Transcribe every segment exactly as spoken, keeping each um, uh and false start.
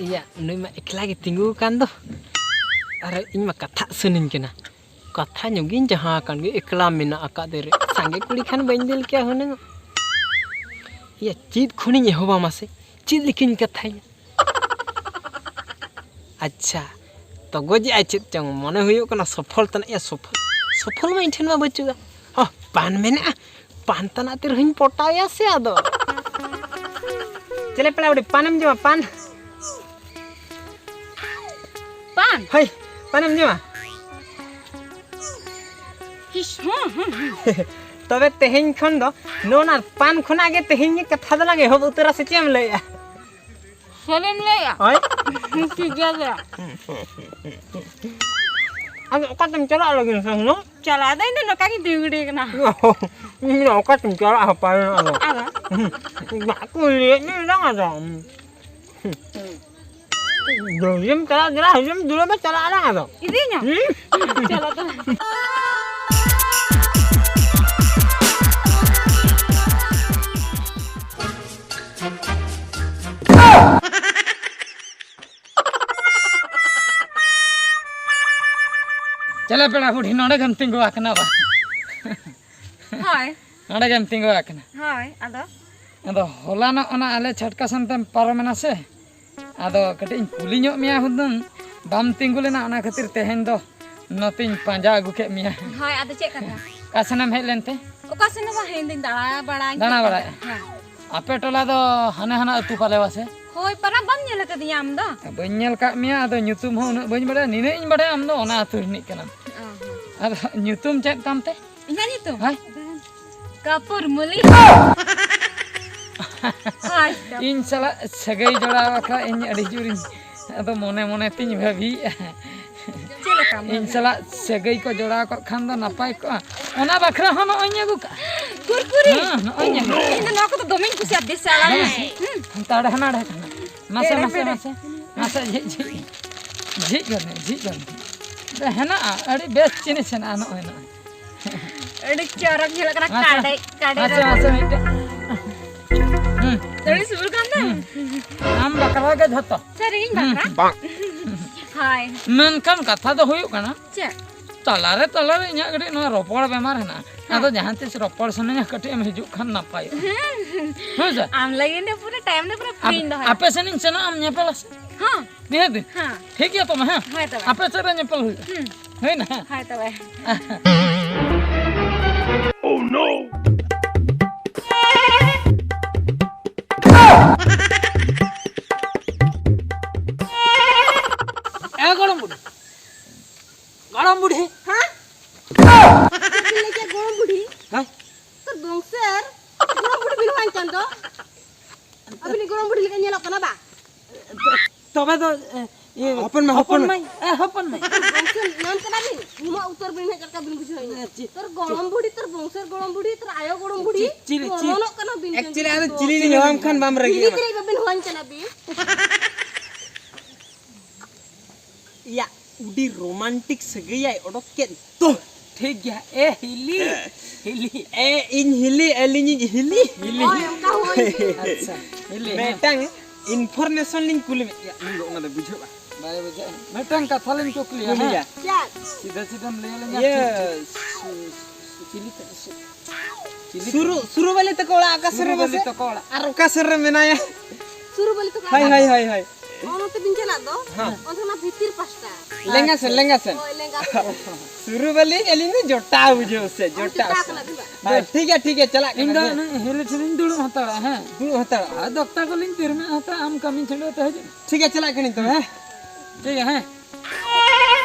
ᱤᱭᱟ, ᱱᱩᱭ ᱢᱟ ᱮᱠᱞᱟ ᱜᱮ ᱛᱤᱸᱜᱩ ᱟᱠᱟᱱ ᱫᱚ᱾ ᱟᱨ ᱤᱧ ᱢᱟ ᱠᱟᱛᱷᱟ ᱥᱟᱱᱟᱧ ᱠᱟᱱᱟ᱾ ᱠᱟᱛᱷᱟ ᱧᱚᱜ ᱜᱤᱧ ᱡᱟᱦᱟᱸ ᱟᱠᱟᱱ ᱜᱮ, ᱮᱠᱞᱟ ᱢᱮᱱᱟᱜ ᱟᱠᱟᱫ ᱨᱮ᱾ ᱥᱟᱸᱜᱮ ᱠᱩᱲᱤ ᱠᱷᱟᱱ ᱵᱟᱹᱧ ᱫᱤᱞ ᱠᱮᱭᱟ ᱦᱩᱱᱟᱹᱝ᱾ ᱤᱭᱟ, ᱪᱮᱫ ᱠᱷᱚᱱᱤᱧ ᱮᱦᱚᱵᱟ ᱢᱟᱥᱮ? ᱪᱮᱫ ᱞᱮᱠᱟᱧ ᱠᱟᱛᱷᱟᱭᱟ? ᱟᱪᱪᱷᱟ, ᱛᱚᱜᱚᱡᱮᱜᱼᱟᱭ ᱪᱮᱫ ᱪᱚᱝ, ᱢᱚᱱᱮ ᱦᱩᱭᱩᱜ ᱠᱟᱱᱟ ᱥᱚᱯᱷᱚᱞ ᱛᱟᱱᱟᱜ᱾ ᱮ ᱥᱚᱯᱷᱚᱞ, ᱥᱚᱯᱷᱚᱞ ᱢᱟ ᱤᱧ ᱴᱷᱮᱱ ᱢᱟ ᱵᱟᱹᱪᱩᱜᱼᱟ᱾ ᱦᱚᱸ, ᱯᱟᱱ ᱢᱮᱱᱟᱜᱼᱟ, ᱯᱟᱱ ᱛᱟᱱᱟᱜ ᱛᱤ ᱨᱮᱦᱚᱸᱧ ᱯᱚᱴᱟᱣᱮᱭᱟ ᱥᱮ ᱟᱫᱚ᱾ ᱪᱮᱞᱮ ᱯᱮᱲᱟ ᱵᱩᱰᱷᱤ, ᱯᱟᱱᱮᱢ ᱡᱚᱢᱟ? ᱯᱟᱱ? ᱯᱟᱱ? ᱦᱳᱭ, ᱯᱟᱱᱮᱢ ᱡᱚᱢᱟ? ᱤᱥ, ᱦᱩᱸ, ᱦᱩᱸ, ᱦᱩᱸ᱾ ᱛᱚᱵᱮ ᱛᱮᱦᱮᱧ ᱠᱷᱚᱱ ᱫᱚ ᱱᱚᱣᱟ ᱯᱟᱱ ᱠᱷᱚᱱᱟᱜ ᱜᱮ ᱛᱮᱦᱮᱧ ᱜᱮ ᱠᱟᱛᱷᱟ ᱫᱚᱞᱟᱝ ᱮᱦᱚᱵ ᱩᱛᱟᱹᱨᱟ, ᱥᱮ ᱪᱮᱫ ᱮᱢ ᱞᱟᱹᱭᱮᱜᱼᱟ? ᱥᱟᱹᱨᱤᱢ ᱞᱟᱹᱭᱮᱜᱼᱟ? ᱦᱳᱭ᱾ ᱴᱷᱤᱠ ᱜᱮᱭᱟ ᱛᱚᱵᱮ᱾ ᱟᱫᱚ ᱚᱠᱟᱛᱮᱢ ᱪᱟᱞᱟᱜ ᱞᱟᱹᱜᱤᱫ ᱥᱮ ᱦᱩᱱᱟᱹᱝ? ᱪᱟᱞᱟᱣ ᱫᱚ ᱤᱧ ᱫᱚ ᱱᱚᱝᱠᱟ ᱜᱤᱧ ᱛᱤᱸᱜᱩ ᱜᱤᱰᱤ ᱠᱟᱱᱟ᱾ ᱤᱧ ᱫᱚ ᱚᱠᱟᱛᱮᱢ ᱪᱟᱞᱟᱜᱼᱟ ᱦᱟᱯᱟ ᱟᱫᱚ? ᱟᱫᱚ? ᱵᱟᱠᱚ ᱞᱟᱹᱭᱮᱫ ᱢᱮ ᱵᱟᱝ ᱟᱫᱚ᱾ ᱫᱩᱲᱩᱵ ᱪᱟᱞᱟᱜ ᱜᱮᱞᱟ ᱦᱩᱭᱩᱜ ᱫᱩᱲᱩᱵ ᱪᱟᱞᱟᱜ ᱟᱞᱟᱝ ᱟᱫᱚ᱾ ᱤᱫᱤᱧᱟ? ᱦᱩᱸ? ᱪᱚᱞᱚ ᱛᱚᱵᱮ᱾ ᱪᱮᱞᱮ ᱯᱮᱲᱟ ᱵᱩᱰᱷᱤ, ᱱᱚᱰᱮ ᱜᱮᱢ ᱛᱤᱸᱜᱩ ᱟᱠᱟᱱᱟ ᱵᱟ? ᱦᱳᱭ᱾ ᱱᱚᱰᱮ ᱜᱮᱢ ᱛᱤᱸᱜᱩ ᱟᱠᱟᱱᱟ? ᱦᱳᱭ, ᱟᱫᱚ? ᱟᱫᱚ ᱦᱚᱞᱟᱱᱚᱜ ᱚᱱᱟ ᱟᱞᱮ ᱪᱷᱟᱴᱠᱟ ᱥᱮᱱ ᱛᱮᱢ ᱯᱟᱨᱚᱢᱮᱱᱟ ᱥᱮ, ᱟᱫᱚ ᱠᱟᱹᱴᱤᱡ ᱤᱧ ᱠᱩᱞᱤ ᱧᱚᱜ ᱢᱮᱭᱟ ᱦᱩᱱᱟᱹᱝ, ᱵᱟᱢ ᱛᱤᱸᱜᱩ ᱞᱮᱱᱟ, ᱚᱱᱟ ᱠᱷᱟᱹᱛᱤᱨ ᱛᱮᱦᱮᱧ ᱫᱚ ᱱᱚᱛᱮᱧ ᱯᱟᱸᱡᱟ ᱟᱹᱜᱩ ᱠᱮᱫ ᱢᱮᱭᱟ᱾ ᱦᱳᱭ, ᱟᱫᱚ ᱪᱮᱫ ᱠᱟᱛᱷᱟ? ᱚᱠᱟ ᱥᱮᱱᱮᱢ ᱦᱮᱡ ᱞᱮᱱᱛᱮ? ᱚᱠᱟ ᱥᱮᱱ ᱦᱚᱸ ᱵᱟᱝ, ᱤᱧ ᱫᱩᱧ ᱫᱟᱬᱟ ᱵᱟᱲᱟᱭ ᱫᱟᱬᱟ ᱠᱟᱱᱟ᱾ ᱵᱟᱲᱟᱭ? ᱦᱮᱸ᱾ ᱟᱯᱮ ᱴᱚᱞᱟ ᱫᱚ ᱦᱟᱱᱮ ᱦᱟᱱᱟ ᱟᱹᱛᱩ ᱯᱟᱞᱮ ᱵᱟ ᱥᱮ? ᱦᱳᱭ, ᱯᱟᱞᱮ ᱵᱟᱢ ᱧᱮᱞ ᱟᱠᱟᱫᱤᱧᱟ ᱟᱢ ᱫᱚ? ᱵᱟᱹᱧ ᱧᱮᱞ ᱠᱟᱜ ᱢᱮᱭᱟ, ᱟᱫᱚ ᱧᱩᱛᱩᱢ ᱦᱚᱸ ᱩᱱᱟᱹᱜ ᱵᱟᱹᱧ ᱵᱟᱲᱟᱭᱟ, ᱱᱤᱱᱟᱹᱜ ᱤᱧ ᱵᱟᱲᱟᱭᱟ ᱟᱢ ᱫᱚ ᱚᱱᱟ ᱟᱹᱛᱩ ᱨᱤᱱᱤᱡ ᱠᱟᱱᱟᱢ᱾ ᱚ ᱦᱚᱸ᱾ ᱟᱫᱚ ᱧᱩᱛᱩᱢ ᱪᱮᱫ ᱛᱟᱢ ᱛᱮ? ᱤᱧᱟᱹᱜ ᱧᱩᱛᱩᱢ? ᱦᱳᱭ᱾ ᱠᱟᱹᱯᱩᱨ ᱢᱩᱞᱤ᱾ ᱦᱳᱭ ᱛᱚ᱾ ᱤᱧ ᱥᱟᱞᱟᱜ ᱥᱟᱹᱜᱟᱹᱭ ᱡᱚᱲᱟᱣ ᱟᱠᱟᱫ ᱤᱧ ᱟᱹᱰᱤ ᱡᱳᱨᱤᱧ, ᱟᱫᱚ ᱢᱚᱱᱮ ᱢᱚᱱᱮ ᱛᱤᱧ ᱵᱷᱟᱹᱵᱤᱭᱮᱫᱼᱟ᱾ ᱪᱮᱫ ᱞᱮᱠᱟ ᱢᱚᱱᱮ? ᱤᱧ ᱥᱟᱞᱟᱜ ᱥᱟᱹᱜᱟᱹᱭ ᱠᱚ ᱡᱚᱲᱟᱣ ᱠᱚᱜ ᱠᱷᱟᱱ ᱫᱚ ᱱᱟᱯᱟᱭ ᱠᱚᱜᱼᱟ᱾ ᱚᱱᱟ ᱵᱟᱠᱷᱨᱟ ᱦᱚᱸ ᱱᱚᱜᱼᱚᱭ ᱤᱧ ᱟᱹᱜᱩ ᱠᱟᱜᱼᱟ᱾ ᱠᱩᱨᱠᱩᱨᱤ? ᱦᱮᱸ, ᱱᱚᱜᱼᱚᱭ ᱤᱧ ᱟᱹᱜᱩ ᱠᱟᱜᱼᱟ᱾ ᱤᱧ ᱫᱚ ᱱᱚᱣᱟ ᱠᱚᱫᱚ ᱫᱚᱢᱮᱧ ᱠᱩᱥᱤᱭᱟᱜᱼᱟ, ᱫᱮᱥᱤ ᱟᱲᱟᱜ᱾ ᱦᱮᱸ᱾ ᱦᱩᱸ᱾ ᱦᱟᱱᱛᱮ ᱟᱲᱮ, ᱦᱟᱱᱟ ᱟᱲᱮ ᱠᱟᱱᱟ᱾ ᱢᱟᱥᱮ, ᱮᱲᱮ ᱢᱟᱥᱮ, ᱯᱮᱲᱮ᱾ ᱢᱟᱥᱮ᱾ ᱢᱟᱥᱮ, ᱡᱷᱤᱡ, ᱡᱷᱤᱡ᱾ ᱡᱷᱤᱡ ᱜᱚᱫ ᱢᱮ, ᱡᱷᱤᱡ ᱜᱚᱫ ᱢᱮ᱾ ᱦᱮᱱᱟᱜᱼᱟ, ᱟᱹᱰᱤ ᱵᱮᱥ ᱡᱤᱱᱤᱥ ᱦᱮᱱᱟᱜᱼᱟ, ᱱᱚᱜᱼᱚᱭ, ᱱᱚᱜᱼᱚᱭ᱾ ᱟᱹᱰᱤ ᱪᱚᱨᱚᱠ ᱧᱮᱞᱚᱜ ᱠᱟᱱᱟ᱾ ᱟᱪᱪᱷᱟ᱾ ᱠᱟᱰᱮᱡ, ᱠᱟᱰᱮᱡ ᱟᱪᱪᱷᱟ, ᱨᱚᱝ᱾ ᱟᱪᱪᱷᱟ, ᱢᱤᱫᱴᱮᱡ᱾ ᱦᱩᱸ᱾ ᱟᱹᱰᱤ ᱥᱤᱵᱤᱞ ᱠᱟᱱ ᱫᱚ᱾ ᱦᱩᱸ᱾ ᱟᱢ ᱵᱟᱠᱷᱨᱟ ᱜᱮ ᱡᱷᱚᱛᱚ᱾ ᱥᱟᱹᱨᱤ ᱤᱧ ᱦᱩᱸ᱾ ᱵᱟᱠᱷᱨᱟ? ᱦᱳᱭ᱾ ᱢᱮᱱᱠᱷᱟᱱ ᱠᱟᱛᱷᱟ ᱫᱚ ᱦᱩᱭᱩᱜ ᱠᱟᱱᱟ, ᱪᱮᱫ? ᱛᱟᱞᱟᱨᱮ, ᱛᱟᱞᱟᱨᱮ ᱤᱧᱟᱹᱜ ᱠᱟᱹᱴᱤᱡ ᱱᱚᱣᱟ ᱨᱚᱯᱚᱲ ᱵᱮᱢᱟᱨ ᱦᱮᱱᱟᱜᱼᱟ᱾ ᱦᱮᱸ᱾ ᱟᱫᱚ ᱡᱟᱦᱟᱸ ᱛᱤᱥ ᱨᱚᱯᱚᱲ ᱥᱟᱱᱟᱧᱟ, ᱠᱟᱹᱴᱤᱡ ᱮᱢ ᱦᱤᱡᱩᱜ ᱠᱷᱟᱱ ᱱᱟᱯᱟᱭᱚᱜᱼᱟ᱾ ᱦᱩᱸ᱾ ᱦᱮᱸ ᱥᱮ? ᱟᱢ ᱞᱟᱹᱜᱤᱫ ᱫᱚ ᱯᱩᱨᱟᱹ time ᱫᱚ ᱯᱩᱨᱟᱹ free ᱟᱯ-, ᱤᱧ ᱫᱚᱦᱚᱭᱟ᱾ ᱟᱯᱮ ᱥᱮᱱ ᱤᱧ ᱥᱮᱱᱚᱜᱼᱟ, ᱟᱢ ᱧᱮᱯᱮᱞᱟ ᱥᱮ? ᱦᱮᱸ᱾ ᱱᱤᱦᱟᱹᱛ ᱜᱮ᱾ ᱦᱮᱸ᱾ ᱴᱷᱤᱠ ᱜᱮᱭᱟ ᱛᱚᱵᱮ, ᱦᱮᱸ? ᱦᱳᱭ ᱛᱚᱵᱮ᱾ ᱟᱯᱮ ᱥᱮᱫ ᱨᱮ ᱧᱮᱯᱮᱞ ᱦᱩᱭᱩᱜᱼᱟ᱾ ᱦᱩᱸ᱾ ᱦᱩᱭᱱᱟ? ᱦᱮᱸ᱾ ᱦᱳᱭ ᱛᱚᱵᱮ᱾ Oh no! ᱮ ᱜᱚᱲᱚᱢ ᱵᱩᱰᱷᱤ᱾ ᱜᱚᱲᱚᱢ ᱵᱩᱰᱷᱤ᱾ ᱦᱮᱸ? ᱪᱮᱫ ᱵᱤᱱ ᱞᱟᱹᱭ ᱠᱮᱫ ᱜᱚᱲᱚᱢ ᱵᱩᱰᱷᱤ? ᱦᱮᱸ? ᱛᱚ ᱵᱚᱝᱥᱮᱨ ᱜᱚᱲᱚᱢ ᱵᱩᱰᱷᱤ ᱵᱤᱱ ᱦᱚᱦᱚᱧ ᱠᱟᱱ ᱫᱚ᱾ ᱟᱹᱵᱤᱱᱤᱡ ᱜᱚᱲᱚᱢ ᱵᱩᱰᱷᱤ ᱞᱮᱠᱟ ᱧᱮᱞᱚᱜ ᱠᱟᱱᱟ ᱵᱟ? ᱛᱚᱵᱮ ᱫᱚ, ᱮ, ᱤᱭᱟᱹ, ᱦᱚᱯᱚᱱ ᱢᱟᱹᱭ, ᱦᱚᱯᱚᱱ ᱦᱚᱯᱚᱱ ᱢᱟᱹᱭ᱾ ᱢᱟᱹᱭ᱾ ᱮ, ᱦᱚᱯᱚᱱ ᱢᱟᱹᱭ᱾ ᱵᱚᱝᱥᱮᱨ ᱱᱟᱢ ᱠᱟᱱᱟ ᱵᱤᱱ? ᱱᱩᱱᱟᱹᱜ ᱩᱛᱟᱹᱨ ᱵᱤᱱ ᱦᱮᱡ ᱠᱟᱱ ᱵᱤᱱ ᱵᱩᱡᱷᱟᱹᱣ ᱧᱟᱢᱟ᱾ ᱮ, ᱪᱮᱫ, ᱛᱚᱨ ᱜᱚᱲᱚᱢ ᱵᱩᱰᱷᱤ, ᱛᱚᱨ ᱵᱚᱝᱥᱮᱨ ᱜᱚᱲᱚᱢ ᱵᱩᱰᱷᱤ, ᱛᱚᱨ ᱟᱭᱳ ᱜᱚᱲᱚᱢ ᱵᱩᱰᱷᱤ᱾ ᱪᱮᱫ, ᱪᱮᱫ, ᱪᱮᱫ? ᱢᱚᱱᱚᱜ ᱠᱟᱱᱟ ᱵᱤᱱ ᱮᱠᱪᱩᱭᱮᱞᱤ ᱠᱤᱱᱛᱩ ᱟᱫᱚ ᱛᱚ᱾ ᱪᱤᱞᱤ ᱞᱤᱧ ᱦᱚᱦᱚᱣᱟᱢ ᱠᱷᱟᱱ ᱵᱟᱢ ᱨᱟᱹᱜᱤᱜᱼᱟ? ᱦᱤᱞᱤ ᱛᱤᱱᱟᱹᱜ ᱵᱟᱵᱤᱱ ᱦᱚᱦᱚᱧ ᱠᱟᱱᱟ ᱵᱤᱱ? ᱭᱟ, ᱩᱰᱤ ᱨᱳᱢᱟᱱᱴᱤᱠ ᱥᱟᱹᱜᱟᱹᱭᱟᱭ ᱚᱰᱚᱠ ᱠᱮᱫ ᱛᱚ᱾ ᱴᱷᱤᱠ ᱜᱮᱭᱟ᱾ ᱮ ᱦᱤᱞᱤ, ᱦᱮᱸ᱾ ᱦᱤᱞᱤ᱾ ᱮ, ᱤᱧ ᱦᱤᱞᱤ, ᱟᱹᱞᱤᱧᱤᱡ ᱦᱤᱞᱤ᱾ ᱦᱤᱞᱤ᱾ ᱦᱳᱭ, ᱚᱱᱠᱟ ᱦᱳᱭ ᱜᱮ᱾ ᱟᱪᱪᱷᱟ, ᱦᱤᱞᱤ, ᱦᱮᱸ᱾ ᱢᱤᱫᱴᱟᱝ information ᱞᱤᱧ ᱠᱩᱞᱤ ᱢᱮᱭᱟ᱾ ᱩᱱ ᱫᱚ ᱚᱱᱟ ᱫᱚ ᱵᱩᱡᱷᱟᱹᱜᱼᱟ᱾ ᱵᱟᱭ ᱵᱩᱡᱷᱟᱹᱜᱼᱟ᱾ ᱢᱤᱫᱴᱟᱝ ᱠᱟᱛᱷᱟ ᱞᱤᱧ ᱠᱩᱠᱞᱤᱭᱟ, ᱠᱩᱞᱤᱭᱟ᱾ ᱦᱮᱸ? ᱪᱮᱫ? ᱥᱤᱫᱷᱟᱹ ᱥᱤᱫᱷᱟᱹᱢ ᱞᱟᱹᱭ ᱟᱹᱞᱤᱧᱟ, ᱤᱭᱟᱹ, ᱴᱷᱤᱠ, ᱴᱷᱤᱠ᱾ ᱥᱩ-, ᱥᱩ-, ᱪᱤᱞᱤ ᱛᱟᱠᱚ ᱥᱩ-, ᱪᱤᱞᱤ ᱥᱩᱨᱩ, ᱛᱟᱠᱚ? ᱥᱩᱨᱩ ᱵᱟᱹᱞᱤ ᱛᱟᱠᱚ ᱚᱲᱟᱜ ᱚᱠᱟ ᱥᱮᱫ ᱨᱮ ᱥᱩᱨᱩ ᱵᱟᱹᱞᱤ ᱵᱟᱥᱮ? ᱛᱟᱠᱚ ᱚᱲᱟᱜ᱾ ᱟᱨ ᱚᱠᱟ ᱥᱮᱫ ᱨᱮ ᱢᱮᱱᱟᱭᱟ? ᱥᱩᱨᱩ ᱵᱟᱹᱞᱤ ᱛᱟᱠᱚ ᱦᱳᱭ, ᱚᱲᱟᱜ᱾ ᱦᱳᱭ, ᱦᱳᱭ, ᱦᱳᱭ᱾ ᱚᱱᱟ ᱛᱮᱵᱤᱱ ᱪᱟᱞᱟᱜ ᱫᱚ, ᱦᱮᱸ᱾ ᱚᱱᱟ ᱫᱚ ᱚᱱᱟ ᱵᱷᱤᱛᱤᱨ ᱯᱟᱥᱴᱟ᱾ ᱞᱮᱸᱜᱟ ᱥᱮᱱ, ᱟᱪᱪᱷᱟ᱾ ᱞᱮᱸᱜᱟ ᱥᱮᱱ᱾ ᱦᱳᱭ, ᱞᱮᱸᱜᱟ ᱥᱮᱱ᱾ ᱥᱩᱨᱩ ᱵᱟᱹᱞᱤ, ᱟᱹᱞᱤᱧ ᱫᱚ ᱡᱚᱴᱟᱣ ᱵᱩᱡᱷᱟᱹᱣ ᱥᱮ, ᱚ, ᱡᱚᱴᱟᱣ ᱡᱚᱴᱟᱣ ᱥᱮ᱾ ᱠᱟᱱᱟ ᱵᱤᱱ ᱵᱟ? ᱦᱳᱭ, ᱴᱷᱤᱠ ᱜᱮᱭᱟ, ᱴᱷᱤᱠ ᱜᱮᱭᱟ, ᱪᱟᱞᱟᱜ ᱤᱧ ᱫᱚ ᱠᱟᱱᱟ᱾ ᱱᱩᱭ ᱦᱤᱞᱤ ᱴᱷᱮᱱᱤᱧ ᱫᱩᱲᱩᱵ ᱦᱟᱛᱟᱲᱚᱜᱼᱟ, ᱦᱮᱸ᱾ ᱫᱩᱲᱩᱵ ᱦᱟᱛᱟᱲᱚᱜᱼᱟ᱾ ᱦᱳᱭ, ᱫᱚᱠᱛᱟ ᱠᱚᱞᱤᱧ ᱛᱤᱨᱢᱮᱫ ᱦᱟᱛᱟᱲᱟ, ᱟᱢ ᱠᱟᱹᱢᱤ ᱪᱷᱩᱰᱟᱹᱣ ᱛᱮ ᱦᱤᱡᱩᱜ ᱢᱮ᱾ ᱴᱷᱤᱠ ᱜᱮᱭᱟ, ᱪᱟᱞᱟᱜ ᱠᱟᱹᱱᱟᱹᱧ ᱛᱚᱵᱮ, ᱦᱮᱸ? ᱴᱷᱤᱠ ᱜᱮᱭᱟ, ᱦᱮᱸ᱾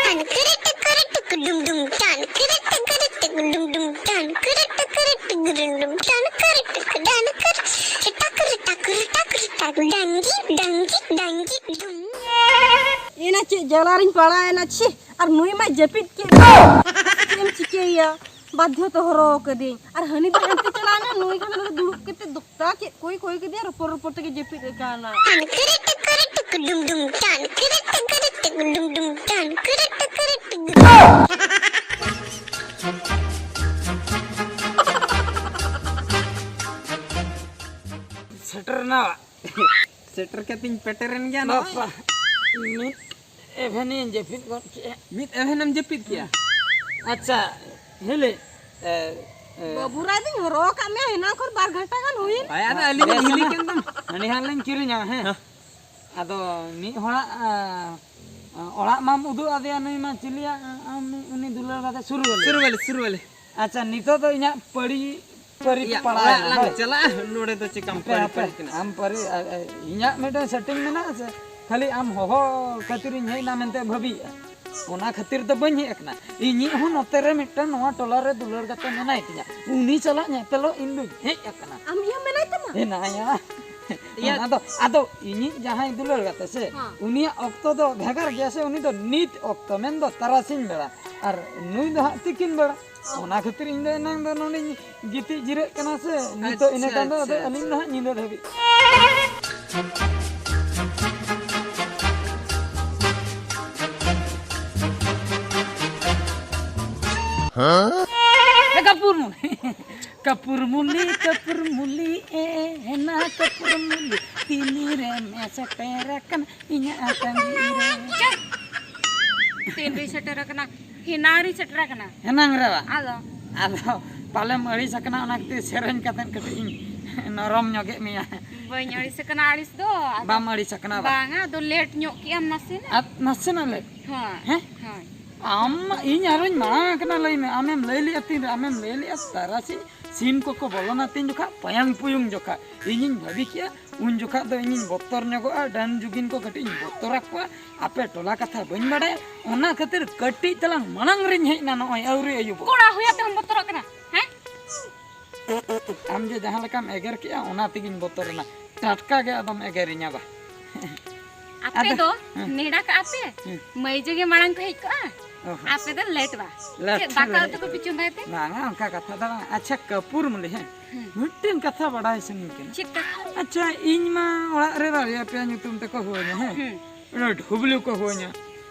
ᱴᱟᱱ ᱠᱤᱨᱤ ᱴᱤᱠᱤᱨᱤ ᱴᱤᱠᱤ ᱰᱩᱢ ᱰᱩᱢ, ᱴᱟᱱ ᱠᱤᱨᱤ ᱴᱤᱠᱤᱨᱤ ᱴᱤᱠᱤ ᱰᱩᱢ ᱰᱩᱢ, ᱴᱟᱱ ᱠᱤᱨᱤ ᱴᱤᱠᱤᱨᱤ ᱴᱤᱠᱤ ᱰᱩᱢ ᱰᱩᱢ, ᱴᱟᱱ ᱠᱤᱨᱤ ᱴᱤᱠᱤ ᱰᱟᱱ ᱠᱤᱨᱤ, ᱴᱟᱠ ᱨᱤ ᱴᱟᱠ ᱨᱤ ᱴᱟᱠ ᱨᱤ ᱴᱟᱠ, ᱰᱟᱝᱜᱤ ᱰᱟᱝᱜᱤ ᱰᱟᱝᱜᱤ ᱰᱩᱢ᱾ ᱮᱱᱟ ᱪᱮᱫ ᱡᱟᱞᱟ ᱨᱤᱧ ᱯᱟᱲᱟᱣᱮᱱᱟ, ᱪᱷᱤ! ᱟᱨ ᱱᱩᱭ ᱢᱟᱭ ᱡᱟᱹᱯᱤᱫ ᱠᱮᱫ ᱫᱚ᱾ ᱪᱮᱫ ᱮᱢ ᱪᱤᱠᱟᱹᱭᱮᱭᱟ? ᱵᱟᱫᱽᱫᱷᱚ ᱛᱮ ᱦᱚᱨᱦᱚ ᱠᱟᱹᱫᱟᱹᱧ᱾ ᱟᱨ ᱦᱟᱹᱱᱤ ᱫᱚ ᱦᱟᱱᱛᱮ ᱪᱟᱞᱟᱣᱮᱱᱟ, ᱱᱩᱭ ᱠᱷᱟᱱ ᱫᱚ ᱫᱩᱲᱩᱵ ᱠᱟᱛᱮ ᱫᱚᱠᱛᱟ ᱪᱮᱫ ᱠᱚᱭ ᱠᱚᱭ ᱠᱮᱫᱮᱭᱟ, ᱨᱚᱯᱚᱲ ᱨᱚᱯᱚᱲ ᱛᱮᱜᱮ ᱡᱟᱹᱯᱤᱫ ᱟᱠᱟᱱᱟ᱾ ᱴᱟᱱ ᱠᱤᱨᱤ ᱴᱤᱠᱤᱨᱤ ᱴᱤᱠᱤ ᱰᱩᱢ ᱰᱩᱢ, ᱴᱟᱱ ᱠᱤᱨᱤ ᱴᱤᱠᱤᱨᱤ ᱴᱤᱠᱤ ᱰᱩᱢ ᱰᱩᱢ, ᱴᱟᱱ ᱠᱤᱨᱤ ᱴᱤᱠᱤᱨᱤ ᱴᱤᱠᱤ᱾ ᱥᱮᱴᱮᱨ ᱠᱟᱛᱮᱧ ᱯᱮᱴᱮᱨᱮᱱ ᱜᱮᱭᱟ ᱱᱚᱜᱼᱚᱭ᱾ ᱵᱟᱯᱟ, ᱢᱤᱫ ᱮᱵᱷᱮᱱᱤᱧ ᱡᱟᱹᱯᱤᱫ ᱜᱚᱫ ᱠᱮᱜᱼᱟ᱾ ᱢᱤᱫ ᱮᱵᱷᱮᱱᱮᱢ ᱡᱟᱹᱯᱤᱫ ᱠᱮᱜᱼᱟ? ᱟᱪᱪᱷᱟ, ᱦᱤᱞᱤ, ᱮ, ᱮ, ᱵᱟᱹᱵᱩ ᱨᱟᱡᱽ ᱤᱧ ᱦᱚᱨᱚᱜ ᱟᱠᱟᱫ ᱢᱮᱭᱟ, ᱦᱮᱱᱟᱝ ᱠᱷᱚᱱ ᱵᱟᱨ ᱜᱷᱟᱱᱴᱟ ᱜᱟᱱ ᱦᱩᱭᱮᱱ᱾ ᱦᱳᱭ, ᱟᱫᱚ ᱟᱹᱞᱤᱧ ᱵᱮᱥ ᱦᱤᱞᱤ ᱮᱱᱟ᱾ ᱠᱮᱱ ᱫᱚ᱾ ᱦᱟᱺᱰᱤ ᱦᱟᱸᱜ ᱞᱤᱧ ᱠᱤᱨᱤᱧᱟ, ᱦᱮᱸ᱾ ᱦᱮᱸ᱾ ᱟᱫᱚ ᱢᱤᱫ ᱦᱚᱲᱟᱜ, ᱟ, ᱚᱲᱟᱜ ᱢᱟᱢ ᱩᱫᱩᱜ ᱟᱫᱮᱭᱟ, ᱱᱩᱭ ᱢᱟ ᱪᱤᱞᱤᱭᱟ, ᱟ, ᱟᱢ ᱩᱱᱤ ᱫᱩᱞᱟᱹᱲ ᱜᱟᱛᱮ ᱥᱩᱨᱩ ᱟᱞᱮ᱾ ᱥᱩᱨᱩ ᱟᱞᱮ, ᱥᱩᱨᱩ ᱟᱞᱮ᱾ ᱟᱪᱪᱷᱟ, ᱱᱤᱛᱚᱜ ᱫᱚ ᱤᱧᱟᱹᱜ ᱯᱟᱹᱲᱤ, ᱯᱟᱹᱨᱤ ᱤᱭᱟᱹ, ᱯᱟᱲᱟᱣ ᱚᱲᱟᱜ ᱮᱱᱟ, ᱞᱟᱝ ᱦᱳᱭ᱾ ᱪᱟᱞᱟᱜᱼᱟ, ᱱᱚᱰᱮ ᱫᱚ ᱪᱮᱠᱟᱢ ᱦᱟᱯᱮ, ᱯᱟᱹᱨᱤ ᱦᱟᱯᱮ, ᱯᱟᱹᱨᱤ ᱠᱟᱱᱟ? ᱟᱢ ᱯᱟᱹᱨᱤ, ᱟ, ᱟ, ᱤᱧᱟᱹᱜ ᱢᱤᱫᱴᱟᱝ setting ᱢᱮᱱᱟᱜᱼᱟ ᱥᱮ, ᱠᱷᱟᱹᱞᱤ ᱟᱢ ᱦᱚᱦᱚ ᱠᱷᱟᱹᱛᱤᱨᱤᱧ ᱦᱮᱡ ᱮᱱᱟ ᱢᱮᱱᱛᱮ ᱵᱷᱟᱹᱵᱤᱭᱮᱫᱼᱟ, ᱚᱱᱟ ᱠᱷᱟᱹᱛᱤᱨ ᱫᱚ ᱵᱟᱹᱧ ᱦᱮᱡ ᱟᱠᱟᱱᱟ᱾ ᱤᱧᱤᱡ ᱦᱚᱸ ᱱᱚᱛᱮ ᱨᱮ ᱢᱤᱫᱴᱟᱝ ᱱᱚᱣᱟ ᱴᱚᱞᱟ ᱨᱮ ᱫᱩᱞᱟᱹᱲ ᱜᱟᱛᱮ ᱢᱮᱱᱟᱭ ᱛᱤᱧᱟ, ᱩᱱᱤ ᱥᱟᱞᱟᱜ ᱧᱮᱯᱮᱞᱚᱜ ᱤᱧ ᱫᱩᱧ ᱦᱮᱡ ᱟᱠᱟᱱᱟ᱾ ᱟᱢ ᱤᱭᱟᱹ ᱢᱮᱱᱟᱭ ᱛᱟᱢᱟ? ᱦᱮᱱᱟᱭᱟ᱾ ᱤᱭᱟᱹ᱾ ᱚᱱᱟ ᱫᱚ, ᱟᱫᱚ ᱤᱧᱤᱡ ᱡᱟᱦᱟᱸᱭ ᱫᱩᱞᱟᱹᱲ ᱜᱟᱛᱮ ᱥᱮ, ᱦᱮᱸ᱾ ᱩᱱᱤᱭᱟᱜ ᱚᱠᱛᱚ ᱫᱚ ᱵᱷᱮᱜᱟᱨ ᱜᱮᱭᱟ ᱥᱮ, ᱩᱱᱤ ᱫᱚ ᱱᱤᱛ ᱚᱠᱛᱚ, ᱢᱮᱱᱫᱚ ᱛᱟᱨᱟᱥᱤᱧ ᱵᱮᱲᱟ, ᱟᱨ ᱱᱩᱭ ᱫᱚ ᱦᱟᱸᱜ ᱛᱤᱠᱤᱱ ᱵᱮᱲᱟ᱾ ᱚᱱᱟ ᱠᱷᱟᱹᱛᱤᱨ ᱤᱧ ᱫᱚ ᱮᱱᱟᱝ ᱫᱚ ᱱᱚᱰᱮᱧ ᱜᱤᱛᱤᱡ ᱡᱤᱨᱟᱹᱜ ᱠᱟᱱᱟ ᱥᱮ, ᱱᱤᱛᱚᱜ ᱤᱱᱟᱹ ᱟᱪᱪᱷᱟ, ᱠᱷᱟᱱ ᱫᱚ ᱟᱫᱚ ᱟᱪᱪᱷᱟ, ᱟᱹᱞᱤᱧ ᱫᱚ ᱟᱪᱪᱷᱟ᱾ ᱦᱟᱸᱜ ᱧᱤᱫᱟᱹ ᱫᱷᱟᱹᱵᱤᱡ᱾ ᱮ ᱠᱟᱹᱯᱩᱨ ᱢᱩᱞᱤ, ᱠᱟᱹᱯᱩᱨ ᱢᱩᱞᱤ, ᱠᱟᱹᱯᱩᱨ ᱢᱩᱞᱤ, ᱮ ᱦᱮᱱᱟ ᱠᱟᱹᱯᱩᱨ ᱢᱩᱞᱤ, ᱛᱤᱱᱤ ᱨᱮᱢ ᱥᱮᱴᱮᱨ ᱟᱠᱟᱱᱟ ᱤᱧᱟᱹᱜ ᱛᱟᱺᱜᱤ ᱨᱮ᱾ ᱪᱩᱯ! ᱛᱤᱱ ᱨᱮᱧ ᱥᱮᱴᱮᱨ ᱟᱠᱟᱱᱟ? ᱦᱮᱱᱟᱝ ᱨᱤᱧ ᱥᱮᱴᱮᱨ ᱟᱠᱟᱱᱟ᱾ ᱦᱮᱱᱟᱝ ᱨᱮ ᱵᱟ? ᱟᱫᱚ? ᱟᱫᱚ ᱯᱟᱞᱮᱢ ᱟᱹᱲᱤᱥ ᱟᱠᱟᱱᱟ, ᱚᱱᱟ ᱠᱷᱟᱹᱛᱤᱨ ᱥᱮᱨᱮᱧ ᱠᱟᱛᱮᱫ ᱠᱟᱹᱴᱤᱡ ᱤᱧ ᱱᱚᱨᱚᱢ ᱧᱚᱜᱮᱫ ᱢᱮᱭᱟ᱾ ᱵᱟᱹᱧ ᱟᱹᱲᱤᱥ ᱟᱠᱟᱱᱟ ᱟᱹᱲᱤᱥ ᱫᱚ, ᱟᱫᱚ ᱵᱟᱢ ᱟᱹᱲᱤᱥ ᱟᱠᱟᱱᱟ ᱵᱟ? ᱵᱟᱝᱟ, ᱟᱫᱚ late ᱧᱚᱜ ᱠᱮᱜᱼᱟᱢ ᱱᱟᱥᱮᱱᱟᱜ᱾ ᱟᱫ-, ᱱᱟᱥᱮᱱᱟᱜ late? ᱦᱳᱭ, ᱦᱮᱸ? ᱦᱳᱭ᱾ ᱟᱢ, ᱤᱧ ᱟᱨᱚᱧ ᱢᱟᱲᱟᱝ ᱟᱠᱟᱱᱟ, ᱞᱟᱹᱭ ᱢᱮ, ᱟᱢᱮᱢ ᱞᱟᱹᱭ ᱞᱮᱜᱼᱟ ᱛᱤᱱᱨᱮ? ᱟᱢᱮᱢ ᱞᱟᱹᱭ ᱞᱮᱜᱼᱟ ᱛᱟᱨᱟᱥᱤᱧ ᱥᱤᱢ ᱠᱚᱠᱚ ᱵᱚᱞᱚᱱᱟ ᱛᱤᱱ ᱡᱚᱠᱷᱟ, ᱯᱟᱭᱟᱝ ᱯᱩᱭᱩᱝ ᱡᱚᱠᱷᱟ᱾ ᱤᱧᱤᱧ ᱵᱷᱟᱹᱵᱤ ᱠᱮᱜᱼᱟ, ᱩᱱ ᱡᱚᱠᱷᱟ ᱫᱚ ᱤᱧᱤᱧ ᱵᱚᱛᱚᱨ ᱧᱚᱜᱚᱜᱼᱟ, ᱰᱟᱹᱱ ᱡᱩᱜᱤᱱ ᱠᱚ ᱠᱟᱹᱴᱤᱡ ᱤᱧ ᱵᱚᱛᱚᱨ ᱟᱠᱚᱣᱟ᱾ ᱟᱯᱮ ᱴᱚᱞᱟ ᱠᱟᱛᱷᱟ ᱵᱟᱹᱧ ᱵᱟᱰᱟᱭᱟ, ᱚᱱᱟ ᱠᱷᱟᱹᱛᱤᱨ ᱠᱟᱹᱴᱤᱡ ᱛᱟᱞᱟᱝ ᱢᱟᱲᱟᱝ ᱨᱤᱧ ᱦᱮᱡ ᱮᱱᱟ, ᱱᱚᱜᱼᱚᱭ ᱟᱹᱣᱨᱤ ᱟᱹᱭᱩᱵᱚᱜ᱾ ᱠᱚᱲᱟ ᱦᱩᱭ ᱟᱛᱮ ᱦᱚᱸᱢ ᱵᱚᱛᱚᱨᱚᱜ ᱠᱟᱱᱟ, ᱦᱮᱸ? ᱟᱢ ᱡᱮ ᱡᱟᱦᱟᱸ ᱞᱮᱠᱟᱢ ᱮᱜᱮᱨ ᱠᱮᱜᱼᱟ, ᱚᱱᱟ ᱛᱮᱜᱤᱧ ᱵᱚᱛᱚᱨᱮᱱᱟ᱾ ᱴᱟᱴᱠᱟ ᱜᱮ ᱟᱫᱚᱢ ᱮᱜᱮᱨᱤᱧᱟ ᱵᱟ᱾ ᱟᱯᱮ ᱟᱫᱚ, ᱫᱚ ᱦᱮᱸ᱾ ᱱᱮᱰᱟ ᱠᱟᱜᱼᱟ ᱯᱮ, ᱦᱮᱸ᱾ ᱢᱟᱹᱭᱡᱩ ᱜᱮ ᱢᱟᱲᱟᱝ ᱠᱚ ᱦᱮᱡ ᱠᱚᱜᱼᱟ, ᱚ ᱦᱚᱸ᱾ ᱟᱯᱮ ᱫᱚ late ᱵᱟ᱾ Late ᱪᱮᱫ ᱫᱟᱠᱟ ᱞᱮ ᱩᱛᱩ ᱠᱚᱯᱮ ᱪᱚᱸᱫᱟᱭ ᱛᱮ? ᱵᱟᱝᱟ, ᱚᱱᱠᱟ ᱠᱟᱛᱷᱟ ᱫᱚ ᱵᱟᱝ᱾ ᱟᱪᱪᱷᱟ, ᱠᱟᱹᱯᱩᱨ ᱢᱩᱞᱤ, ᱦᱮᱸ? ᱦᱮᱸ᱾ ᱢᱤᱫᱴᱮᱱ ᱠᱟᱛᱷᱟ ᱵᱟᱰᱟᱭ ᱥᱟᱱᱟᱧ ᱠᱟᱱᱟ᱾ ᱪᱮᱫ ᱠᱟᱛᱷᱟ? ᱟᱪᱪᱷᱟ, ᱤᱧ ᱢᱟ ᱚᱲᱟᱜ ᱨᱮ ᱵᱟᱨᱭᱟ ᱯᱮᱭᱟ ᱧᱩᱛᱩᱢ ᱛᱮᱠᱚ ᱦᱩᱭᱟᱹᱧᱟ, ᱦᱮᱸ? ᱦᱮᱸ᱾ ᱚᱱᱟ ᱰᱷᱩᱵᱞᱩ ᱠᱚ ᱦᱩᱭᱟᱹᱧᱟ,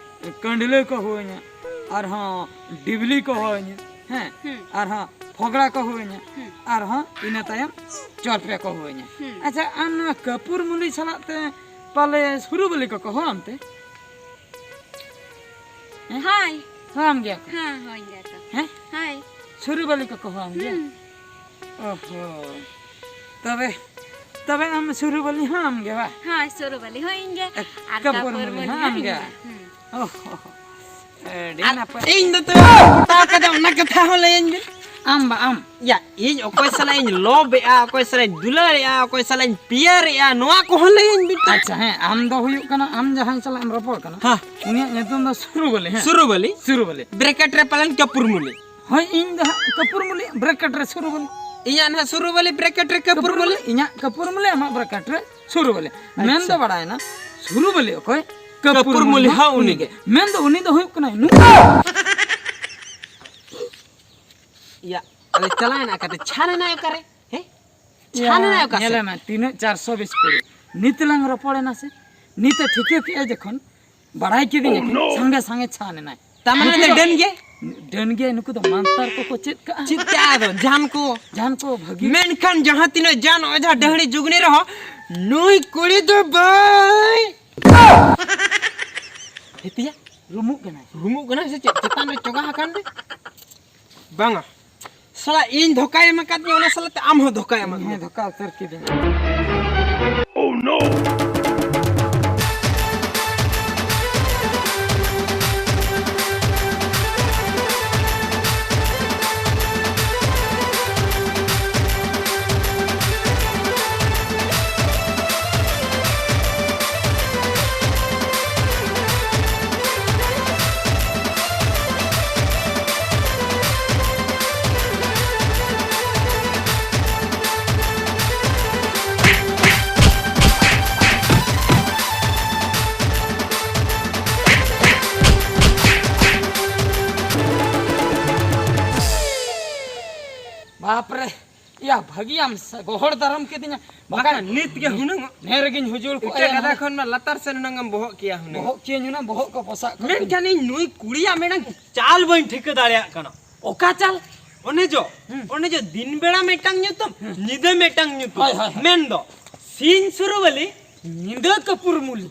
ᱠᱟᱹᱸᱰᱞᱟᱹ ᱠᱚ ᱦᱩᱭᱟᱹᱧᱟ, ᱟᱨᱦᱚᱸ ᱰᱤᱵᱞᱤ ᱠᱚ ᱦᱩᱭᱟᱹᱧᱟ, ᱦᱮᱸ? ᱦᱮᱸ᱾ ᱟᱨᱦᱚᱸ ᱯᱷᱚᱜᱽᱲᱟ ᱠᱚ ᱦᱩᱭᱧᱟ, ᱦᱩᱸ᱾ ᱟᱨᱦᱚᱸ ᱤᱱᱟᱹ ᱛᱟᱭᱚᱢ ᱪᱚᱴ ᱨᱮᱠᱚ ᱦᱩᱭᱧᱟ᱾ ᱦᱩᱸ᱾ ᱟᱪᱪᱷᱟ, ᱟᱢ ᱱᱚᱣᱟ ᱠᱟᱹᱯᱩᱨ ᱢᱩᱞᱤ ᱥᱟᱞᱟᱜ ᱛᱮ ᱯᱟᱞᱮ ᱥᱩᱨᱩᱵᱟᱹᱞᱤ ᱠᱚᱠᱚ ᱦᱚᱦᱚᱣᱟᱢ ᱛᱮ? ᱦᱮᱸ? ᱦᱳᱭ᱾ ᱦᱚᱦᱚᱣᱟᱢ ᱜᱮᱭᱟ ᱠᱚ? ᱦᱮᱸ, ᱦᱳᱭ ᱜᱮᱭᱟ ᱠᱚ᱾ ᱦᱮᱸ? ᱦᱳᱭ᱾ ᱥᱩᱨᱩᱵᱟᱹᱞᱤ ᱠᱚᱠᱚ ᱦᱚᱦᱚᱣᱟᱢ ᱜᱮᱭᱟ? ᱦᱩᱸ᱾ ᱳᱦᱳ᱾ ᱛᱚᱵᱮ, ᱛᱚᱵᱮ ᱟᱢ ᱥᱩᱨᱩᱵᱟᱹᱞᱤ ᱦᱚᱸ ᱟᱢ ᱜᱮ ᱵᱟ? ᱦᱳᱭ, ᱥᱩᱨᱩᱵᱟᱹᱞᱤ ᱦᱚᱸ ᱤᱧ ᱜᱮ᱾ ᱮ, ᱟᱨ ᱠᱟᱹᱯᱩᱨ ᱠᱟᱹᱯᱩᱨ ᱢᱩᱞᱤ ᱢᱩᱞᱤ ᱦᱚᱸ ᱦᱚᱸ ᱟᱢ ᱤᱧ ᱜᱮ? ᱜᱮ᱾ ᱦᱩᱸ᱾ ᱳᱦᱳ᱾ ᱟᱹᱰᱤ ᱟᱨ ᱱᱟᱯᱟᱭ᱾ ᱤᱧ ᱫᱚ ᱛᱚᱵᱮ ᱵᱟᱹᱧ ᱯᱚᱴᱟᱣ ᱠᱟᱫᱟ, ᱚᱱᱟ ᱠᱟᱛᱷᱟ ᱦᱚᱸ ᱞᱟᱹᱭᱟᱹᱧ ᱵᱤᱱ᱾ ᱟᱢ ᱵᱟ, ᱟᱢ᱾ ᱭᱟ, ᱤᱧ ᱚᱠᱚᱭ ᱥᱟᱞᱟᱜ ᱤᱧ love ᱮᱜᱼᱟ, ᱚᱠᱚᱭ ᱥᱟᱞᱟᱜ ᱤᱧ ᱫᱩᱞᱟᱹᱲ ᱮᱜᱼᱟ, ᱚᱠᱚᱭ ᱥᱟᱞᱟᱜ ᱤᱧ ᱯᱤᱭᱟᱨ ᱮᱜᱼᱟ, ᱱᱚᱣᱟ ᱠᱚᱦᱚᱸ ᱞᱟᱹᱭᱟᱹᱧ ᱵᱤᱱ ᱛᱚ᱾ ᱟᱪᱪᱷᱟ, ᱦᱮᱸ, ᱟᱢ ᱫᱚ ᱦᱩᱭᱩᱜ ᱠᱟᱱᱟ, ᱟᱢ ᱡᱟᱦᱟᱸᱭ ᱥᱟᱞᱟᱜ ᱮᱢ ᱨᱚᱯᱚᱲ ᱠᱟᱱᱟ, ᱦᱮᱸ᱾ ᱩᱱᱤᱭᱟᱜ ᱧᱩᱛᱩᱢ ᱫᱚ ᱥᱩᱨᱩᱵᱟᱹᱞᱤ, ᱦᱮᱸ? ᱥᱩᱨᱩᱵᱟᱹᱞᱤ? ᱥᱩᱨᱩᱵᱟᱹᱞᱤ᱾ Bracket ᱨᱮ ᱯᱟᱞᱮᱱ ᱠᱟᱹᱯᱩᱨ ᱢᱩᱞᱤ᱾ ᱦᱳᱭ, ᱤᱧ ᱫᱚ ᱦᱟᱸᱜ ᱠᱟᱹᱯᱩᱨ ᱢᱩᱞᱤ, bracket ᱨᱮ ᱥᱩᱨᱩᱵᱟᱹᱞᱤ᱾ ᱤᱧᱟᱜ ᱱᱟᱦᱟᱜ ᱥᱩᱨᱩᱵᱟᱹᱞᱤ, bracket ᱨᱮ ᱠᱟᱹᱯᱩᱨ ᱠᱟᱹᱯᱩᱨ ᱢᱩᱞᱤ᱾ ᱢᱩᱞᱤ, ᱤᱧᱟᱜ ᱠᱟᱹᱯᱩᱨ ᱢᱩᱞᱤ, ᱟᱢᱟᱜ bracket ᱨᱮ ᱥᱩᱨᱩᱵᱟᱹᱞᱤ᱾ ᱟᱪᱪᱷᱟ᱾ ᱢᱮᱱ ᱫᱚ ᱵᱟᱲᱟᱭᱮᱱᱟ, ᱥᱩᱨᱩᱵᱟᱹᱞᱤ ᱚᱠᱚᱭ? ᱠᱟᱹᱯᱩᱨ ᱠᱟᱹᱯᱩᱨ ᱢᱩᱞᱤ ᱢᱩᱞᱤ ᱦᱚᱸ ᱦᱚᱸ ᱩᱱᱤ ᱩᱱᱤ ᱜᱮ᱾ ᱜᱮ᱾ ᱢᱮᱱ ᱫᱚ ᱩᱱᱤ ᱫᱚ ᱦᱩᱭᱩᱜ ᱠᱟᱱᱟᱭ ᱱᱩᱭ᱾ ᱭᱟ, ᱟᱞᱮ ᱪᱟᱞᱟᱣᱮᱱᱟ ᱚᱠᱟᱛᱮ? ᱪᱷᱟᱱ ᱮᱱᱟᱭ ᱚᱠᱟᱨᱮ? ᱦᱮᱸ? ᱪᱷᱟᱱ ᱮᱱᱟᱭ ᱚᱠᱟ ᱥᱮᱫ? ᱧᱮᱞᱮ ᱢᱮ, ᱛᱤᱱᱟᱹᱜ ᱪᱟᱨᱥᱚ ᱵᱤᱥ ᱠᱩᱲᱤ᱾ ᱱᱤᱛ ᱞᱟᱝ ᱨᱚᱯᱚᱲᱮᱱᱟ ᱥᱮ? ᱱᱤᱛ ᱮ ᱴᱷᱤᱠᱟᱹ ᱠᱮᱜᱼᱟ ᱡᱚᱠᱷᱚᱱ, ᱵᱟᱲᱟᱭ ᱠᱤᱫᱤᱧ ᱟᱠᱟᱫ, ᱥᱟᱸᱜᱮ ᱥᱟᱸᱜᱮ ᱪᱷᱟᱱ ᱮᱱᱟᱭ᱾ ᱛᱟᱨ ᱢᱟᱱᱮ ᱱᱩᱠᱩ ᱫᱚ ᱰᱟᱹᱱ ᱜᱮ? ᱰᱟᱹᱱ ᱜᱮ, ᱱᱩᱠᱩ ᱫᱚ ᱢᱟᱱᱛᱟᱨ ᱠᱚᱠᱚ ᱪᱮᱫ ᱠᱟᱜᱼᱟ᱾ ᱪᱮᱫ ᱠᱟᱜᱼᱟ ᱫᱚ, ᱡᱟᱦᱟᱱ ᱠᱚ᱾ ᱡᱟᱦᱟᱱ ᱠᱚ ᱵᱷᱟᱹᱜᱤ᱾ ᱢᱮᱱᱠᱷᱟᱱ ᱡᱟᱦᱟᱸ ᱛᱤᱱᱟᱹᱜ ᱡᱟᱱ ᱚᱡᱷᱟ ᱰᱟᱹᱦᱲᱤ ᱡᱩᱜᱽᱱᱤ ᱨᱮᱦᱚᱸ, ᱱᱩᱭ ᱠᱩᱲᱤ ᱫᱚ ᱵᱟᱭ ᱦᱮᱛᱤᱭᱟ? ᱨᱩᱢᱩᱜ ᱠᱟᱱᱟᱭ᱾ ᱨᱩᱢᱩᱜ ᱠᱟᱱᱟᱭ ᱥᱮ ᱪᱮᱫ? ᱪᱮᱛᱟᱱ ᱨᱮ ᱪᱚᱜᱟ ᱟᱠᱟᱱ ᱫᱚ? ᱵᱟᱝᱟ᱾ ᱥᱟᱞᱟ ᱤᱧ ᱫᱷᱳᱠᱟᱭ ᱮᱢ ᱟᱠᱟᱫᱤᱧᱟ, ᱚᱱᱟ ᱥᱟᱞᱟᱜ ᱛᱮ ᱟᱢ ᱦᱚᱸ ᱫᱷᱳᱠᱟᱭ ᱮᱢ ᱟᱠᱟᱫᱤᱧᱟ᱾ ᱦᱮᱸ, ᱫᱷᱳᱠᱟ ᱩᱛᱟᱹᱨ ᱠᱤᱫᱤᱧ᱾ ᱵᱟᱯᱨᱮ, ᱭᱟ, ᱵᱷᱟᱹᱜᱤᱭᱟᱢ ᱥᱮ ᱜᱚᱦᱚᱲ ᱫᱟᱨᱟᱢ ᱠᱤᱫᱤᱧᱟ᱾ ᱵᱟᱠᱷᱟᱱ ᱵᱟᱠᱷᱟᱱ ᱱᱤᱛ ᱜᱮ ᱦᱩᱱᱟᱹᱝ ᱱᱮ ᱨᱮᱜᱮᱧ ᱦᱩᱡᱩᱲ ᱠᱚᱜᱼᱟ ᱤᱴᱟᱹ ᱭᱟ ᱜᱟᱫᱟ ᱱᱟᱦᱟᱜ᱾ ᱠᱷᱚᱱ ᱢᱟ ᱞᱟᱛᱟᱨ ᱥᱮᱱ ᱦᱩᱱᱟᱹᱝ ᱮᱢ ᱵᱚᱦᱚᱜ ᱠᱮᱭᱟ ᱦᱩᱱᱟᱹᱝ᱾ ᱵᱚᱦᱚᱜ ᱠᱮᱭᱟᱧ ᱦᱩᱱᱟᱹᱝ, ᱵᱚᱦᱚᱜ ᱠᱚ ᱯᱚᱥᱟᱜ ᱠᱚᱜ ᱢᱮᱱᱠᱷᱟᱱ ᱤᱧ ᱱᱩᱭ ᱠᱩᱲᱤᱭᱟᱜ ᱢᱤᱫᱴᱟᱝ ᱪᱟᱞ ᱵᱟᱹᱧ ᱴᱷᱤᱠᱟᱹ ᱫᱟᱲᱮᱭᱟᱜ ᱠᱟᱱᱟ᱾ ᱚᱠᱟ ᱪᱟᱞ? ᱚᱱᱮ ᱡᱚ, ᱚᱱᱮ ᱡᱚ, ᱫᱤᱱ ᱵᱮᱲᱟ ᱢᱤᱫᱴᱟᱝ ᱧᱩᱛᱩᱢ, ᱧᱤᱫᱟᱹ ᱢᱤᱫᱴᱟᱝ ᱧᱩᱛᱩᱢ᱾ ᱦᱳᱭ, ᱦᱳᱭ, ᱦᱳᱭ᱾ ᱢᱮᱱᱫᱚ, ᱥᱤᱧ ᱥᱩᱨᱩᱵᱟᱹᱞᱤ, ᱧᱤᱫᱟᱹ ᱠᱟᱹᱯᱩᱨ ᱢᱩᱞᱤ᱾